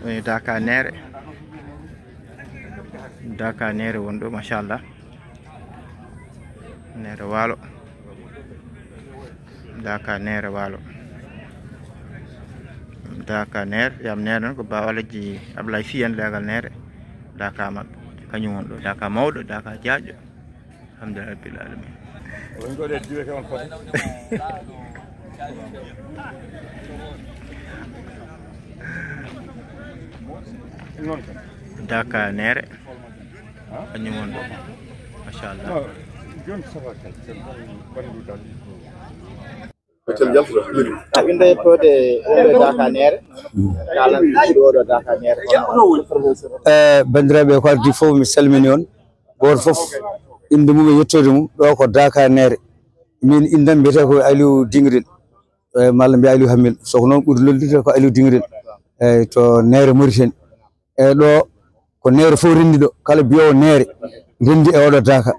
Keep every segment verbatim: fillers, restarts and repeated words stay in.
Woni Daka Neere. Daka Neere won ɗo, machallah. Neere Waalo. Daka Neere Waalo. Daka Neere, yam Neere noon ko Ba Alaji Ablaye Fiyan leegal Neere. Daka maɓɓe. Kañum won ɗo. Daka mawɗo, Daka jaaƴo. Alhamdulillah Rabbil Alamin. Daka Neere. Kañum won ɗo. Machallah. Inde e tode wonde Daka Neere. Kalan ɗiɗo oɗo Daka Neere. E bandiraɓe ko ardi fof, mi salmini on. Goto fof inde mum e yettode mum. Ɗo ko Daka Neere. Min indam mbiyete ko Aliou Dingrel. E malla mbiya Aliou Hammel. So ko noon ɓuri lollude ko Aliou Dingrel. Eyyi, to Neere Mauritanie. Eyyi, ɗo ko Neere fof renndi ɗo. Kala mbiyowo Neere renndi e oɗo Daka.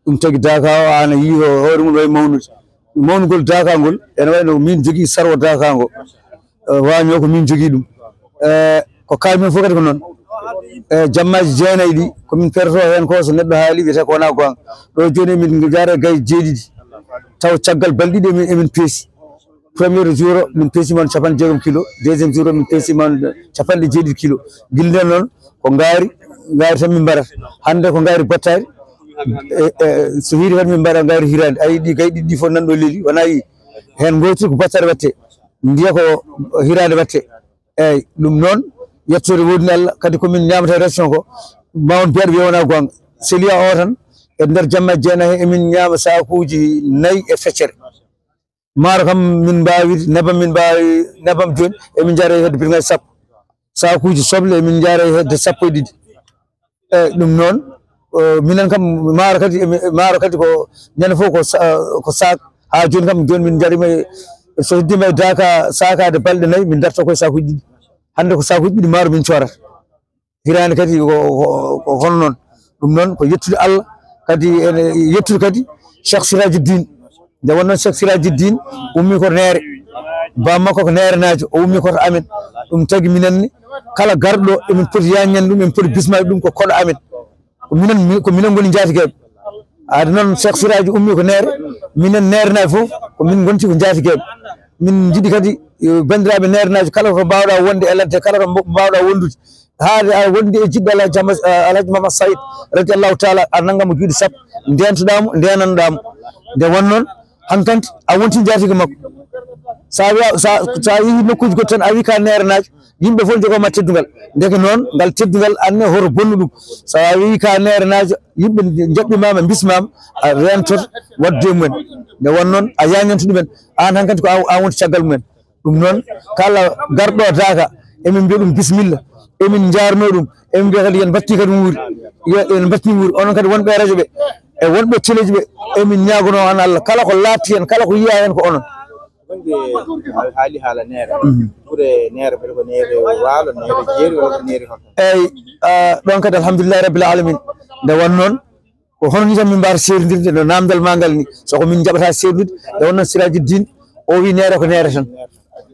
Ɗum tagi Daka o ana yiyi hoore mum wayi mawnude. Mawnugol Daka ngol ene wayi no min jogii sarwo Daka ngo. E, waaño ko min jogii ɗum. E, ko kaalmi fof kadi ko noon. E, jammaji jeenayi ɗi ko min perto heen ko so neɗɗo haali wiyete ko wona goonga. Ɗo jooni emin njaara gay jeeɗiɗi. Taw caggal balɗe ɗiɗi emin, emin peesi. Premier jour o min peesima on capanɗe jeegom kilo, deuxième jour o min peesima on capanɗe jeeɗiɗi kilo. Gila nden noon ko ngaari, ngaari tan min mbaɗata. Hannde ko ngaari battaari. E, e, so hiiri tan min mbaɗa ngaari hiraande. Ayi ɗi gay ɗiɗi ɗi fof nanɗo leli wona yi heen gootiri ko battaari watte. Ndiya ko hiraande watte. Eyyi, ɗum noon yettode woodni Allah. Kadi ko min ñaamata e région ko ma on mbiyaɗo wiya wona goonga. Seliya o tan e nder jamma jeenayi he emin ñaama sakuuji nayi e feccere. Maaro kam min mbaawi nebam, min mbaawi nebam jooni emin njaara e hedde birgaji sappo. Sakuuji soble emin njaara e hedde sappo e ɗiɗi. Eyyi, ɗum noon minen kam maaro kadi maaro kadi ko ñande fof ko ko sac. Ha jooni kam jooni min njarima so heddima e Daka sakade balɗe nayi min darta koye sakuuji ɗiɗi. Hannde ko sakuuji ɗiɗi maaro min coorata. Hiraande kadi ko hono noon. Ɗum noon ko yettude Allah kadi ene yettude kadi Cheikh Sirajuddin. Nde wonnoo Cheikh Sirajuddin ummi ko Neere. Bammakko ko Neerenaajo, o ummi ko to amen. Ɗum tagi minen ne kala garɗo emin poti yaññande ɗum, emin poti bismaade ɗum ko koɗo amen. Ko minen ko minen ngoni njaatigeeɓe. Aade noon Cheikh Siraji ummi ko Neere, minen Neerenaaɓe fof ko min ngonti ko njaatigeeɓe. Min njiɗi kadi banndiraaɓe Neerenaajo kala to mbaawɗa wonde e ladde kala to mbaawɗa wondude, haade a wondi e jiɗɗo Alhaji Mama Saïd radiallahu taala, a nannga mo juuɗe sappo, ndeentoɗaa mo, ndeenanoɗaa mo. Nde won noon hankadi a wonti njaatigi makko. Sa wiya sa sa yehi nokkuji goɗɗi tan a wi ka Neerenaajo, yimɓe fof jogoma teddungal. Ndeke noon ngal teddungal anne hoto bonnu ɗum. Sa wi ka Neerenaajo, yimɓe jaɓɓimama, bismama, a rentoto waddu e mumen. Nde won noon a yañanto ɗumen. An hankadi ko an wonti caggal mumen. Ɗum noon kala garɗo Daka emin mbiya ɗum bisimilla. Emin jarno ɗum. Emin mbiya kadi yen batti kadi wuuri. Yen batti wuuri. Onon kadi wonɓe e radio ɓe e wonɓe teleji ɓe, emin ñagono on Allah kala ko latti hen, kala ko yiya hen ko onon. Bangge haali haala Neere. Ɓure Neere mbeɗa ko Neere Waalo, Neere Jeeri walla ko Neere hol? Eyyi, ɗon kadi alhamdulillahi rabbil alamin. Nde won noon ko hono ni tan min mbaawata seerndirde no namdal ma ngal ni, soko min njaɓata seerndude. Nde won noon Sirajuddin o wi Neere ko Neere tan.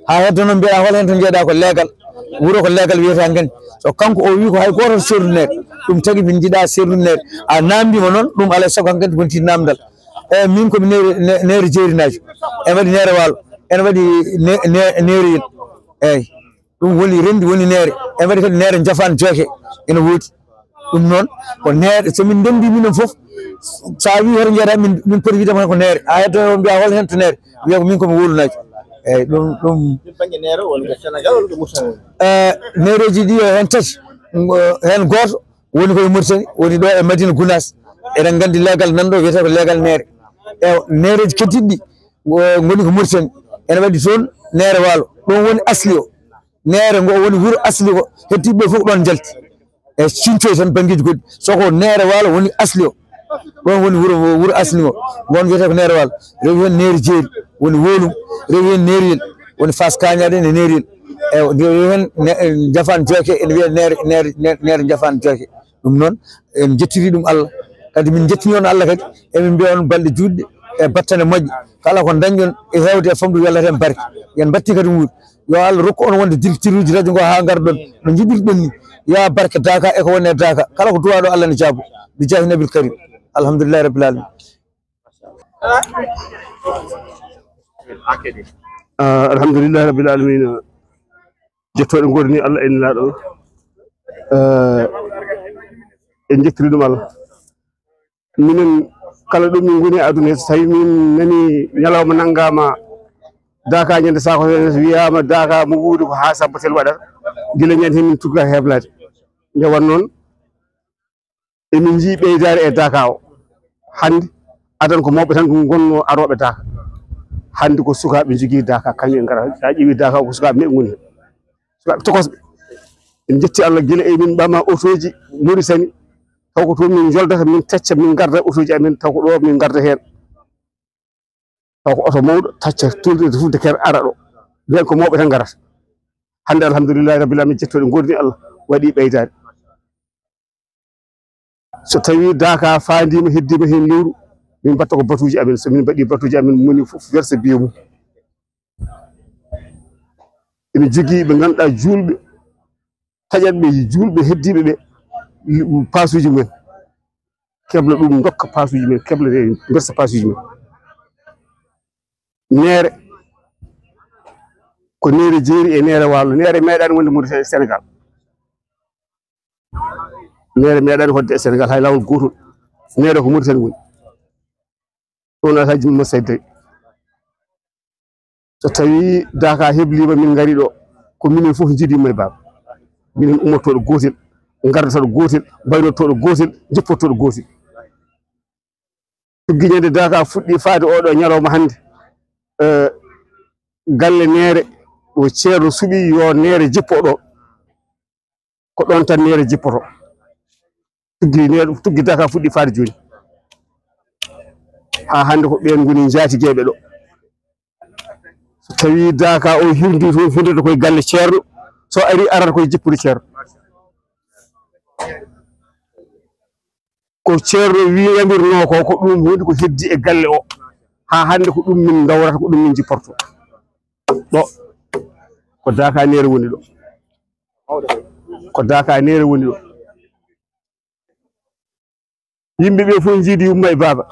Ha heddo noon mbiɗa hol hen to jeeɗa ko leegal. Wuro ko leegal wiyata ngani. So kanko o wi ko hay goto seerndu Neere. Ɗum tagi min njiɗa seerndu Neere. A namdima noon ɗum alay sago hankadi wonti namdal. Eyyi, min komi Neere Jeerinaajo, ene waɗi Neere Waalo, ene waɗi Neere Yel. Eyyi, ɗum woni renndi, woni Neere. Ene waɗi kadi Neere Njafaan Jooke, ene woodi. Ɗum noon ko Neere, so min ndenndi minen fof, so a wii hoto njeeɗa, min poti wiide ko Neere. A heddo o mbiya hol heen to Neere, wiya ko min komi Wulunaajo. Eyyi, ɗum ɗum. Neereeji ɗi o heen tati, heen gooto woni koye Mauritanie, woni ɗo e Madina Gounass. Eɗen nganndi leegal nan ɗo wiyetee ko leegal Neere. Ewa, neereeji keddiiɗi ɗi ngoni ko Mauritanie. Ene waɗi toon Neere Waalo, ɗoon woni asli o. Neere ngo woni wuro asli o, heddiiɓe ɓe fof ko ɗoon njalti. E cincoy tan banngeeji goɗɗi, soko Neere Waalo woni asli o. Ɗoon woni wuro wuro asli ngo, ngon wiyetee ko Neere Waalo. Rewi heen Neere Jeeri woni Wolum, rewi heen Neere Yel woni Faas Kañaaɗe ene Neere Yel. E rewi heen Njafaan Jooke ene wiyee Neere Neere Njafaan Jooke. Ɗum noon en njettiri ɗum Allah. Kadi min njettini on Allah kadi, emin mbiya on balɗe juutɗe. e battane moƴƴe. Kala ko dañɗon e heewde e famɗude, yo Allah heen barke. Yen mbattii kadi muuɗum. Yo Allah rokku on wonde directeur uji radio ngo haa ngarɗon no njiɗirɗon ni. Yo barke Daaka e ko woni e Daaka. Kala ko duwaaɗo Allah ne jaabo. Bi jaahi Nabil Karim. Alhamdulillahi Rabbil Alamin. Ah, alhamdulillahi Rabbil Alamin. Jettooɗe ngoodani Allah e Nelaaɗo. Eh, en njettiri ɗum Allah. Minen kala ɗo min ngoni e aduna he, so tawi min nani ñalawma nanngaama Daaka ñande saako heen, so wiyaama Daaka mo wuuri ko haa sabbatel waɗata, gila ñande heen min tugga heblade. Nde won noon, emin njii ɓeydaare e Daaka o. Hannde adan ko mawɓe tan ko ngonnoo arooɓe Daaka. Hannde ko sukaaɓe njogii Daaka, kañum en ngara. So a ƴeewi Daaka o ko sukaaɓe men ngoni heen. Sukaaɓe tokosɓe. En njetti Allah gila e min ɓama otooji Moritani. Taw ko toon min njoldata, min tecca, min ngarda otooji amen, taw ko ɗo min ngarda heen. Taw ko oto mawɗo, tacca, tulde, fulde kere, ara ɗo. Nden ko mawɓe tan ngarata. Hannde, alhamdulillahi rabbil alamin, jettooɗe ngoodani Allah, waɗi ɓeydaare. So tawi Daaka faandiima, heddiima heen lewru, min mbatta ko batuuji amen. So min mbaɗi batuuji amen, moni fof wersa biye mum. Ene jogii ɓe ngannduɗaa juulɓe, taƴat ɓe, juulɓe heddiiɓe ɓe, paasuuji mumen. Kebla ɗum, ndokka paasuuji men, kebla ɗe, mbersa paasuuji men. Neere, ko neere jeeri e neere waalo. Neere meeɗaani wonde Mauritanie, Sénégal. Neere meeɗaani wonde e Sénégal, hay laawol gootol. Neere ko Mauritanie woni. Ɗum alhaji Mamadou Saïd Dai. So tawi Daaka hebliima, min ngari ɗo, ko minen fof njiidi yumma e baaba. Minen ummotooɗo gootel, ngardotooɗo gootel, mbaynottooɗo gootel, jippottooɗo gootel. Tuggi ñande Daaka fuɗɗi faade oɗo ñalawma hannde. Eh, galle Neere, ɗo Ceerno suɓi yo Neere jippo ɗo. Ko ɗoon tan Neere jippoto. Tuggi Neere, tuggi Daaka fuɗɗi faade jooni. Haa hannde ko ɓeen ngoni njaatigeeɓe ɗo. So tawi Daaka o hirndi toon, findata koye galle Ceerno. So ari, arata koye jippude Ceerno. Ko Ceerno wiyamirnoo ko, ko ɗum woni ko heddi e galle o. Haa hannde ko ɗum min ndawrata, ko ɗum min jipporto. Ɗo, ko Daaka Neere woni ɗo. Ko Daaka Neere woni ɗo. Yimɓe ɓe fof njiidi yumma e baaba.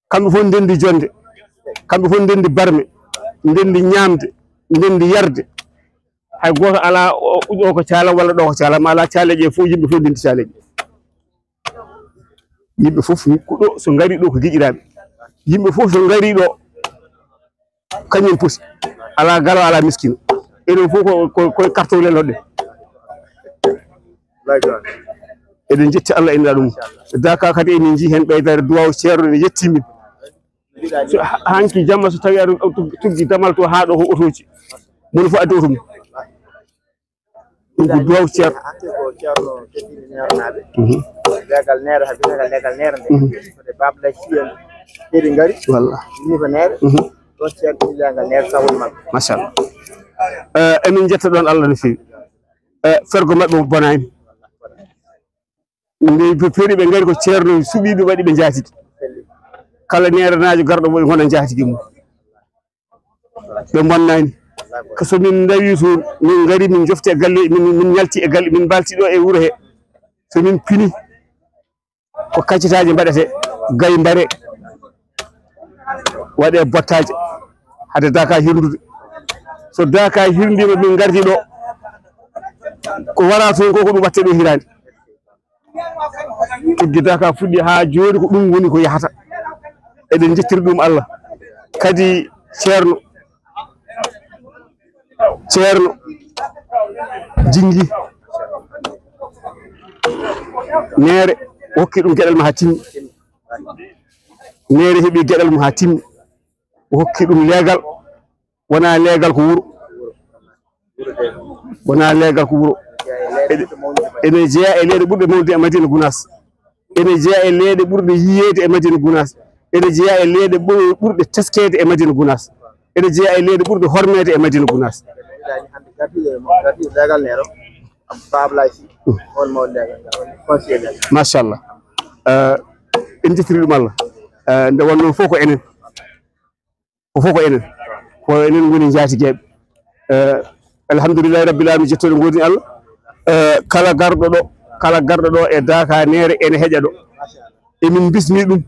Kamɓe fof ndenndi jonnde. Kamɓe fof ndenndi barme. Ndenndi ñaamde. Ndenndi yarde. Hay gooto alaa o, o ko caalam walla ɗo ko caalam. Alaa caaleeje fof, yimɓe fof ndenndi caaleeje. Yimɓe fof ko ɗo, so ngari ɗo ko giƴiraaɓe. Yimɓe fof so ngari ɗo, kañum poti. Alaa galo, alaa miskino. Enen fof ko, ko, koye kartowle lodde. Eɗen jetti Allah ina ɗum. Daaka kadi emin njii heen ɓeydaare duwaaw Ceerno ene yetti min. So ha-, hanki jamma so tawi aɗa tug-, tuggi damal to haa ɗo ko otooji. Moni fof addi oto mum. Ɗum ko duwaw Ceerno. Hannde ko Ceerno Keddini Neernaaɓe. Mhm. Leegal Neere, haa biyagal Leegal Neere nde. Mhm. Ko de Baaba Lay Siyel Keddini ngari. Walla. Ni ko Neere. Mhm. Ɗo Ceerno leegal Neere sawol maɓɓe. Machallah. Eh, emin njetta ɗoon Allah no feewi. Eh, fergo maɓɓe bonaani. Nde ɓe peri ɓe ngari ko Ceerno suɓiiɓe waɗi ɓe njaatigi. Kala neeranaajo garɗo mo e ngona njaatigi mum. Ɓe bonnaani. Ko so min ndawi toon, min ngari, min njofti e galle, min, min ñalti e galle, min mbalti ɗo e wuro he. So min pini, ko kaccitaaji mbaɗete, gay mbare, waɗe bottaaje, hade Daaka hirndude. So Daaka hirndiima, min ngardi ɗo, ko wara toon ko, ko ɗum watte ɗo hiraande. Tuggi Daaka fuɗɗi haa jooni, ko ɗum woni ko yahata. Eɗen njettiri ɗum Allah. Kadi Ceerno, Ceerno Jinngi, Neere hokki ɗum geɗal ma haa timmi. Neere heɓi geɗal mum haa timmi. O hokki ɗum leegal. Wonaa leegal ko wuro. Wonaa leegal ko wuro. Ene, ene jeyaa e leyɗe ɓurɗe mawnude e Madina Gunaas. Ene jeyaa e leyɗe ɓurɗe yiyeede e Madina Gunaas. Ene jeyaa e leyɗe ɓur-, ɓurɗe teskeede e Madina Gunaas. Ene jeyaa e leyɗe ɓurɗe hormeede e Madina Gunaas. Leegal Neero, Baaba Lay Sy, on mawɗo leegal, on conseiller leegal. Machallah. Eh, en njettiri ɗum Allah. Eh, nde wonnoo fof ko enen. Ko fof ko enen. Ko enen ngoni njaatigeeɓe. Eh, alhamdulillahi rabbil alamin, jettoɗen ngoodin Allah. Eh, kala garɗo ɗo, kala garɗo ɗo e Daaka Neere ene heƴa ɗo. Emin bismi ɗum.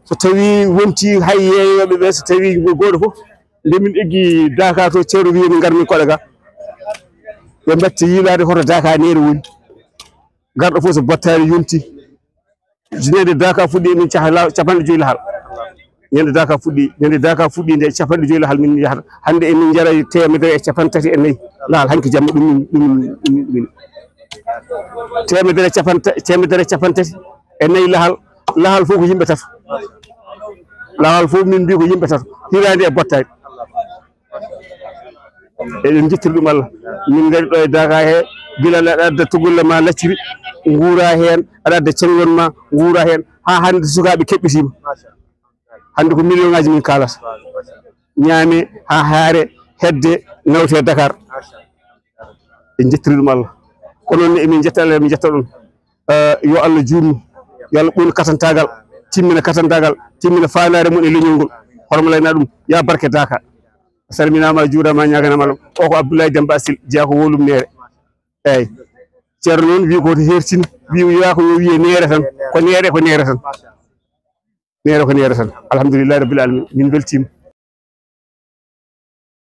So tawi wonti hay yeeyooɓe ɓe, so tawi gooto fof, nde min eggi Daaka to, ceerno wiyi min ngar min koɗa ga. Ɓe mbatti yiilaade hoto Daaka Neere woni. Garɗo fof so bottaari yonti. Ñande Daaka fuɗɗi, emin caha la-, capanɗe joyi lahal. Ñande Daaka fuɗɗi, ñande Daaka fuɗɗi nde capanɗe joyi lahal min yahata. Hannde emin njara teemedere e capanɗe tati e nayi lahal hanki jamma ɗum min, ɗum min, ɗum min. Teemedere capanɗe, teemedere capanɗe tati e nayi lahal, lahal fof ko yimɓe tato. Lahal fof min mbi ko yimɓe tato. Hiraande e bottaari. Eɗen njettiri ɗum Allah. Min ngari ɗo e Daaka he, gila aɗa adda tugulle ma lacciri, nguura heen, aɗa adda cenglon ma, nguura heen, haa hannde sukaaɓe keɓɓitiima. Hannde ko million ŋaaji min kaalata. Ñaame haa haare, hedde, nawte Dakar. En njettiri ɗum Allah. Ko noon ne emin njetta Allah, emin njetta ɗum. Eh, yo Allah juutnu, yo Allah ɓurnu katantaagal, timmina katantaagal, timmina faandaare mum e leñol ngol. Hormalay na ɗum, ya barke Daaka. A salminaama, a juuraama, a ñaaganaama Allah. O ko Abdoulaye Demba Sil, jeyaa ko Wolum Neere. Eeyi. Ceerno noon wi ko to heertini, wi wiyaa ko yo wiye Neere tan. Ko Neere, ko Neere tan. Neere ko Neere tan. Alhamdulillahi rabbil alamin. Min mbeltiima.